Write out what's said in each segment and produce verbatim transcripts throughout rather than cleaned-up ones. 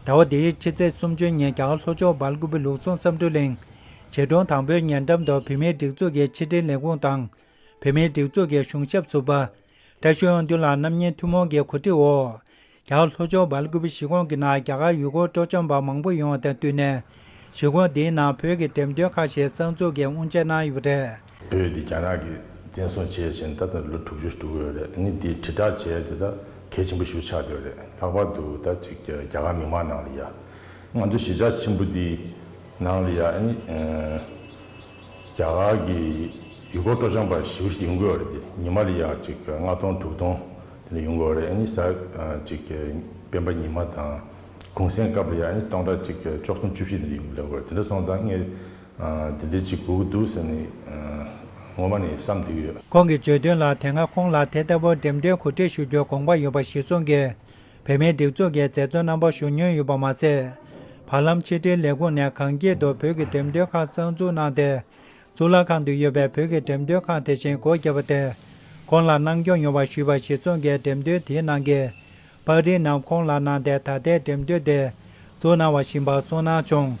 ཟླ་བ་འདིའི་ཕྱི་ཚེས་སུམ་ཅུ་ཉིན་རྒྱ་གར་ལྷོ་ཕྱོགས་སྦེལ་ཀུ་པེ་ལུགས་ཟུང་བསམ་འགྲུབ་གླིང་བྱིས་སྒྲུང་དང་པོའི་ཉེ་འགྲམ་དུ་བོད་མིའི་སྒྲིག་འཛུགས་ཀྱི་ཕྱི་དྲིལ་ལས་ཁུངས་དང་། བོད་མིའི་སྒྲིག་འཛུགས་ཀྱི་གཞུང་ཞབས་ཟུར་པ། བཀྲ་ཤིས་དབང་འདུས་ལགས་རྣམ་གཉིས་ཐུན་མོང་གི་གོ་སྒྲིག་འོག་རྒྱ་གར་ལྷོ་ཕྱོགས་སྦེལ་ཀུ་པེ་གཞིས་ཁོངས་ཀྱི་ནང་རྒྱ་གར་ཡུལ་སྐོར་སྤྲོ་འཆམ་པ་མང་པོ་ཡོང་བ་དང་བསྟུན་ནས། གཞིས་ཁོངས་འདིའི་ནང་བོད་ཀྱི་འགྲེམས་སྟོན་ཁང་ཞིག་གསར་འཛུགས་ཀྱིས་དབུ་འབྱེད་གནང་ཡོད་པ་རེད། བོད་འདི་རྒྱ་ནག་གིས་བཙན་བཟུང་བྱས་ཕྱིན་ད་ལྟ་ལོ་དྲུག་ཅུ་འགྲོ་གི་ཡོད་རེད། ཨ་ནི་འདི་དྲིལ་བསྒྲགས་བྱས་དེ་ད་གལ་ཆེན་པོ་ཞིག་ཆགས་བསྡད་ཡོད་རེད། ལྷག་པར་དུ་ད་ཅིག་རྒྱ་གར་མི་མང་ནང་ལ་ཡ། ང་ཚོ་གཞིས་ཆགས་ཆེན་པོ་འདི་ནང་ལ་ཡ་ཨ་ནི་ཨ་རྒྱ་གར་གྱི་ཡུལ་སྐོར་སྤྲོ་འཆམ་པ་ཞེ་པོ་ཞིག་ཡོང་གི་ཡོད་རེད། དེ་ཉི་མ་ལ་ཡ་ཅིག་ལྔ་སྟོང་དྲུག་སྟོང་དེ་འདྲ་ཡོང་གི་ཡོད་རེད། ཨ་ནི་གཟའ་ཨ་ཅིག་སྤེན་པ་ཉི་མ་དང་གུང་སེང་སྐབས་ལ་ཡ་ཨ་ནི་སྟོང་ཕྲག་ཅིག་བཅུ་གསུམ་བཅུ་བཞི་དེ་འདྲ་ཡོང་གི་ཡོད་རེད། དེ་འདྲ་སོང་ཙང་ངས་ཨ་དེ་འདྲ་ཅིག་དགོས་ཀྱི་འདུག་ཟེར་ནས་ཨ་ངོ་མ་ནས་བསམ་བསྡད་ཀྱི་ཡོད། ཁོང་གིས་བརྗོད་དོན་ལ། དེ་སྔ་ཁོང་ལ་དེ་ལྟ་བུའི་འགྲེམས་སྟོན་གོ་སྒྲིག་ཞུ་རྒྱུའི་དགོངས་པ་ཡོད་པ་གཞིར་བཟུང་གིས། བོད་མིའི་སྒྲིག་འཛུགས་ཀྱི་མཛད་གཙོ་རྣམ་པ་ཞུ་མྱོང་ཡོད་པ་མ་ཟད། བར་ལམ་ཕྱི་དྲིལ་ལས་ཁུངས་ནས་གངས་སྐྱིད་དུ་བོད་ཀྱི་འགྲེམས་སྟོན་ཁང་གསར་འཛུགས་གནང་སྟེ། གཙུག་ལག་ཁང་དུ་ཡོད་པའི་བོད་ཀྱི་འགྲེམས་སྟོན་ཁང་དེ་བཞིན་སྒོ་བརྒྱབ་པ་དེ། ཁོང་ལ་གནང་སྐྱོང་ཡོད་པ་ཞུས་པ་གཞིར་བཟུང་གིས་འགྲེམས་སྟོན་དེའི་ནང་གི་པར་རིས་རྣམས་ཁོང་ལ་གནང་སྟེ། ད་ལྟའི་འགྲེམས་སྟོན་དེ་གཙུགས་གནང་བ་ཡིན་པ་གསུངས་གནང་བྱུང་།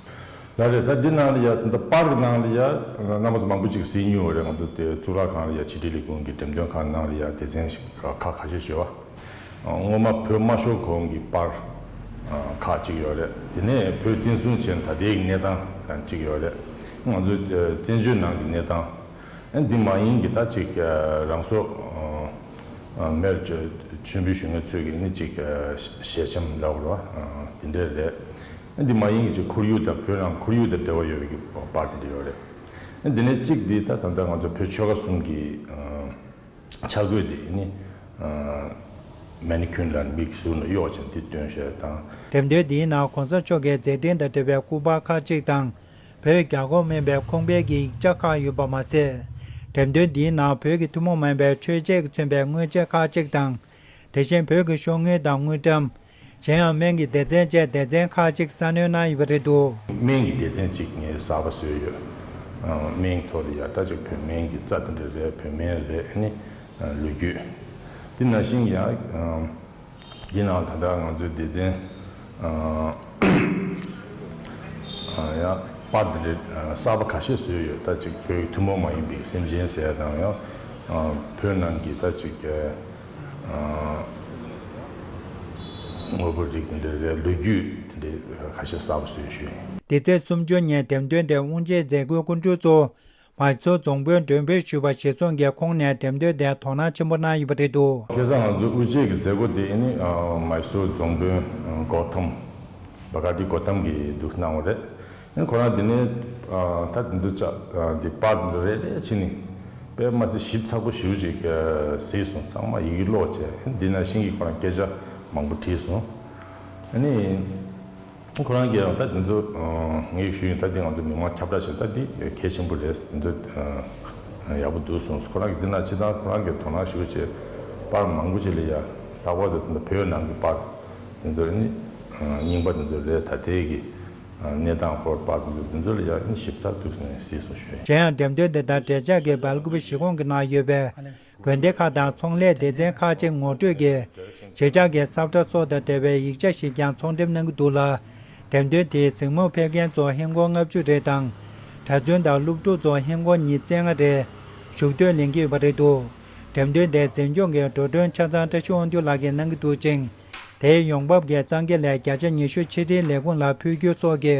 ལགས་རེད། ད་འདི་ནང་ལ་ཡ་ད་པར་གྱི་ནང་ལ་ཡ་རྣམ་པ་ཚོ་མང་པོ་ཅིག་གཟིགས་མྱོང་བ་རེད། ང་ཚོ་དེ་གཙུག་ལག་ཁང་ལ་ཡ་ཕྱི་དྲིལ་ལས་ཁུངས་ཀྱི་འགྲེམས་སྟོན་ཁང་ནང་ལ་ཡ་སྡེ་ཚན་ཞིག་ཁག་ཁ་ཤས་ཤིག་ཡོད་པ། སྔོན་མ་བོད་དམར་ཤོག་གོང་གི་པར་ཁག་ཅིག་ཡོད་རེད། དེ་ནས་བོད་བཙན་བཟུང་བྱས་ནས་ད་ལྟའི་གནས་སྟངས་ཡང་ཅིག་ཡོད་རེད། ང་ཚོ་བཙན་བྱོལ་ནང་གི་གནས་སྟངས། ཨ་འདི་མ་ཡིན་གྱི་ད་ཅིག་རང་སྲོག་མེར་མཆོད་འབུལ་ཞུ་མཁན་ཚོས་ཀྱི་ནི་ཅིག་ཞལ་ཆེམས་ལབ་དགོས་རེད་བ། དེ་འདྲ་རེད། ཨ་འདི་མ་ཡིན་གྱི་ཅིག་ཁོར་ཡུག་དང་བོད་རང་ཁོར་ཡུག་དང་འབྲེལ་བ་ཡོད་པའི་པར་དེ་འདྲ་ཡོད་རེད། ཨ་འདི་ནས་གཅིག་འདི་ད་ད་ལྟ་ང་ཚོ་བོད་ཆོལ་ཁ་གསུམ་གྱི་ཆ་བགོས་དེ་ནི་མེ་ནི་ཁུན་ལ་མིག་ཟུར་ནས་གཡོག་ཅིང་དེ་སྟོན་ཞེས་དང་། འགྲེམས་སྟོན་འདིའི་ནང་གོང་ས་མཆོག་གི་མཛད་འཕྲིན་དང་འབྲེལ་བའི་སྐུ་པར་ཁག་ཅིག་དང་། བོད་རྒྱལ་འགོང་སྨན་པའི་ཁང་པའི་གི་ཡིག་ཆ་ཁག་ཡོད་པ་མ་ཟད། འགྲེམས་སྟོན་འདིའི་ནང་བོད་ཀྱི་ཐུན་མོང་མ་ཡིན་པའི་མཆོད་ཆས་ཀྱིས་མཚོན་པའི་དངོས་ཆས་ཁག་ཅིག་དང་། དེ་བཞིན་བོད་ཀྱི་ཤོག་དངུལ་དང་དངུལ་ཀྲམ། གཞན་ཡང་སྨན་གྱི་སྡེ་ཚན་བཅས་སྡེ་ཚན་ཁག་ཅིག་གསར་སྣོན་གནང་ཡོད་པ་རེད་འདུག། སྨན་གྱི་སྡེ་ཚན་གཅིག་ངས་གསར་པ་བཟོས་ཡོད། ཨ་སྨན་གྱི་ཐོག་ལ་ཡ་ད་ཅིག་བོད་སྨན་གྱི་རྩ་དེ་འདྲ་རེད། བོད་སྨན་རེད། ཨ་ནི་ལོ་རྒྱུས། དེ་ནང་བཞིན་ཡང་འདི་ནང་ད་ལྟ་ང་ཚོའི་སྡེ་ཚན་ཡང་པར་འདི་འདྲའི་གསར་པ་ཁ་ཤས་བཟོས་ཡོད། ད་ཅིག་བོད་ཀྱི་ཐུན་མོང་མ་ཡིན་པའི་སེམས་ཅན་ཟེར་ཡ་དང་ཡང་བོད་ནང་གི་ད་ཅིག་དངོས་པོ་རིགས་དེ་འདྲ་རེད། ལོ་རྒྱུས་དེ་འདྲའི་ཁ་ཤས་གསར་པ་བཟོས་ཞུ་ཡིན། འདི་ཚེས་སུམ་ཅུ་ཉིན་འགྲེམས་སྟོན་དེ་དབུ་འབྱེད་མཛད་སྒོའི་སྐུ་མགྲོན་གཙོ་བོ་མཱི་སོར་རྫོང་དཔོན་མགྲོན་འབོད་ཞུས་པ་གཞིར་བཟུང་གིས་ཁོང་ནས་འགྲེམས་སྟོན་དེར་དོ་སྣང་ཆེན་པོ་གནང་ཡོད་པ་རེད་འདུག། ཁ་སང་ང་ཚོ་དབུ་འབྱེད་ཀྱི་མཛད་སྒོ་དེ་ནི་མཱི་སོར་རྫོང་དཔོན་གོ་ཐམ། བ་ག་ཏི་གོ་ཐམ་གྱིས་འདུག་གནང་བ་རེད། ཁོ་རང་དེ་ནས་ད་དེ་ཚོ་ཅག་དེ་པར་དེ་ཚོ་རེ་རེ་བྱས་ནས་དཔེ་མ་སྲིད་ཞིབ་ཚགས་པོ་ཞེ་པོ་ཅིག་གཟིགས་སོང་། ཚང་མ་ཡི་གེ་ཀློག་བྱས། འདི་ནང་བཞིན་གྱི་ཁོ་རང་སྐད་ཆ་མང་པོ་དྲིས་སོང་། ཨ་ནི་ཁོ་རང་གིས་ཡང་ད་དེ་ཚོ་ངས་ཞུས་ཡིན། ད་འདི་ང་ཚོ་མི་མང་ཁྱབ་བསྒྲགས་བྱས། ད་འདི་གལ་ཆེན་པོ་རེད། དེ་ཚོ་ཡག་པོ་འདུག་གསུངས། ཁོ་རང་གིས་འདི་ནང་སྤྱིར་བཏང་ཁོ་རང་གིས་དོ་སྣང་ཞེ་པོ་བྱས། པར་མང་པོ་ཅིག་ལ་ཡ་ལྷག་པར་དུ་ད་བོད་ནང་གི་པར་དེ་ཚོ་ནི་རྙིང་པ་དེ་ཚོ་རེད། ད་ལྟའི་གི་གནས་སྟངས་སྐོར་པར་དེ་ཚོ་དེ་ཚོ་ལ་ཡ་ཞིབ་ཚགས་ཐུགས་སྣང་གཟིགས་སོང་ཞུ་ཡིན། གཞན་ཡང་འགྲེམས་སྟོན་དེ་དང་འབྲེལ་ཆགས་ཀྱི་སྦེལ་ཀོབ་གཞིས་ཁོངས་ཀྱི་ནང་ཡོད་པའི་དགོན་སྡེ་ཁག་དང་ཚོང་ལས་སྡེ་ཚན་ཁག་ཅིག་ངོ་སྤྲོད་ཀྱིས་གཞིས་ཆགས་ཀྱི་ས་བཀྲ་སོགས་དང་འབྲེལ་བའི་ཡིག་ཆ་ཞིག་ཀྱང་ཚོང་འགྲེམས་གནང་གི་འདུག་ལ། འགྲེམས་སྟོན་དེའི་གཟིགས་མོར་ཕེབས་མཁན་ཚོ་ཧིན་སྒོར་ལྔ་བཅུ་རེ་དང་། གྲྭ་བཙུན་དང་སློབ་ཕྲུག་ཚོ་ཧིན་སྒོར་ཉིས་རྩ་ལྔ་རེ་ཞུགས་འཐུས་ལེན་གྱི་ཡོད་པ་རེད་འདུག། འགྲེམས་སྟོན་དེའི་འཛིན་སྐྱོང་གི་འགྲོ་གྲོན་ཆ་ཚང་བཀྲ་ཤིས་དབང་འདུས་ལགས་ཀྱིས་གནང་གི་འདུག་ཅིང་། དེའི་ཡོང་འབབ་ཀྱི་གཙང་ཁེ་ལས་བརྒྱ་ཆ་ཉི་ཤུ་ཕྱི་དྲིལ་ལས་ཁུངས་ལ་ཕུལ་རྒྱུ་སོགས་ཀྱི་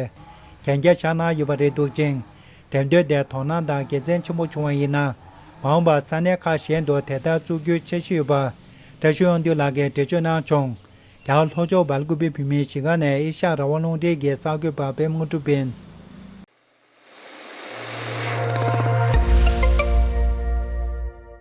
གན་རྒྱ་བཞག་གནང་ཡོད་པ་རེད་འདུག་ཅིང་། འགྲེམས་སྟོན་དེར་དོ་སྣང་དང་དགེ་མཚན་ཆེན་པོ་བྱུང་བ་ཡིན་ན། མ་འོངས་པར་ས་གནས་ཁག་གཞན་དུ་དེ་ལྟར་བཙུགས་རྒྱུའི་འཆར་གཞི་ཡོད་པ། བཀྲ་ཤིས་དབང་འདུས་ལགས་ཀྱིས་འགྲེལ་བརྗོད་གནང་བྱུང་། རྒྱ་གར་ལྷོ་ཕྱོགས་སྦེལ་ཀུ་པེ་བོད་མིའི་གཞིས་ཁང་ནས་ཨེ་ཤ་ཡ་རང་དབང་རླུང་འཕྲིན་གྱི་གསར་འགོད་པ་པད་མ་དངོས་གྲུབ་ཡིན།